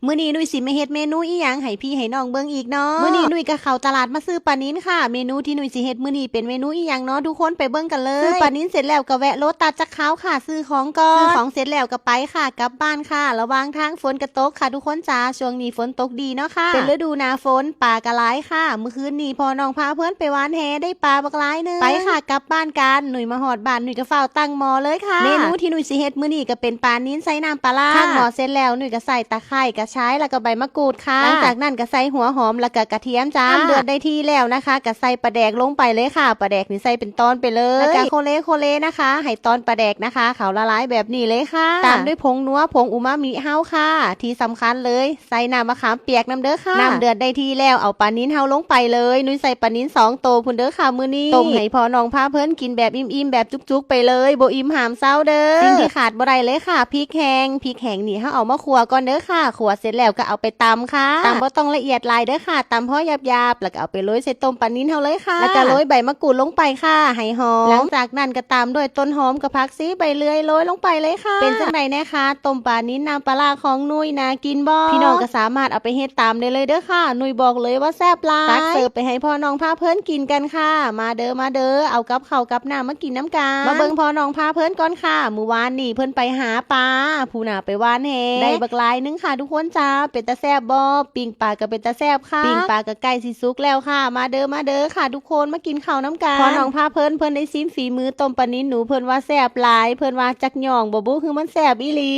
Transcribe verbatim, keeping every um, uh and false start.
มื้อนี้หนุ่ยสิมาเฮ็ดเมนูอีหยังให้พี่ให้น้องเบิ่งอีกเนาะ มื้อนี้หนุ่ยก็เข้าตลาดมาซื้อปลานิลค่ะ เมนูที่หนุ่ยสิเฮ็ดมื้อนี้เป็นเมนูอีหยังเนาะ ทุกคนไปเบิ่งกันเลย ซื้อปลานิลเสร็จแล้วก็แวะโลตัสจักคราวค่ะ ซื้อของก่อน ซื้อของเสร็จแล้วก็ไปค่ะ กลับบ้านค่ะ ระหว่างทางฝนก็ตกค่ะ ทุกคนจ๋า ช่วงนี้ฝนตกดีเนาะค่ะ เป็นฤดูหน้าฝน ปลาก็หลายค่ะ มื้อคืนนี้พ่อน้องพาเพิ่นไปหว่านแหได้ปลาบักหลายหนึ่ง ไปค่ะ กลับบ้านกัน หนุ่ยมาฮอดบ้าน หนุ่ยก็ฟ้าวตั้งหม้อเลยค่ะ เมนูที่หนุ่ยสิเฮ็ดมื้อนี้ก็เป็นปลานิลใส่น้ำปลาร้า ตั้งหม้อเสร็จแล้ว หนุ่ยก็ใส่ตะไคร้ กระชาย แล้วก็ใบมะกรูดค่ะ หลังจากนั้นก็ใส่หัวหอม แล้วก็กระเทียมจ้า น้ำเดือดได้ที่แล้วนะคะ ก็ใส่ปลาแดกลงไปเลยค่ะ ปลาแดกนี่ใส่เป็นตอนไปเลย แล้วก็โคเลโคเลนะคะ ให้ตอนปลาแดกนะคะ เขาละลายแบบนี้เลยค่ะ ตามด้วยผงนัว ผงอูมามิเฮาค่ะ ที่สำคัญเลย ใส่น้ำมะขามเปียกนำเด้อค่ะ น้ำเดือดได้ที่แล้ว เอาปลานิลเฮาลงไปเลย หนุ่ยใส่ปลานิลสองโตพุ้นเด้อค่ะมื้อนี้ ต้มให้พ่อน้องพาเพิ่นกินแบบอิ่มๆ แบบจุกๆ ไปเลย บ่อิ่มห้ามเซาเด้อ สิ่งที่ขาดบ่ได้เลยค่ะ พริกแห้ง พริกแห้งนี่เฮาเอามาคั่วก่อนเด้อค่ะ คั่วเสร็จแล้วก็เอาไปตำค่ะ ตำบ่ต้องละเอียดหลายเด้อค่ะ ตำพอหยาบๆ แล้วก็เอาไปโรยใส่ต้มปลานิลเฮาเลยค่ะ แล้วก็โรยใบมะกรูดลงไปค่ะ ให้หอม หลังจากนั้นก็ตามด้วยต้นหอมกับผักชีใบเลื่อยโรยลงไปเลยค่ะ เป็นจังใดแน่คะ ต้มปลานิลน้ำปลาร้าของหนุ่ยน่ากินบ่ พี่น้องก็สามารถเอาไปเฮ็ดตามได้เลยเด้อค่ะ หนุ่ยบอกเลยว่าแซ่บหลาย ตักเสิร์ฟไปให้พ่อน้องพาเพิ่นกินกันค่ะ มาเด้อ มาเด้อ เอากับข้าวกับน้ำมากินน้ำกัน มาเบิ่งพ่อน้องพาเพิ่นก่อนค่ะ มื้อวานนี้เพิ่นไปหาปลา พู้นน่ะไปหว่านแห ได้บักหลายหนึ่งค่ะ ทุกคนจ้า เป็นตาแซ่บบ่ ปิ้งปลาก็เป็นตาแซ่บค่ะ ปิ้งปลาก็ใกล้สิสุกแล้วค่ะ มาเด้อ มาเด้อค่ะ ทุกคน มากินข้าวน้ำกัน พ่อน้องพาเพิ่น เพิ่นได้ซิมฝีมือต้มปลานิลหนู เพิ่นว่าแซ่บหลาย เพิ่นว่าจักย่องบ่บุ คือมันแซ่บอีหลี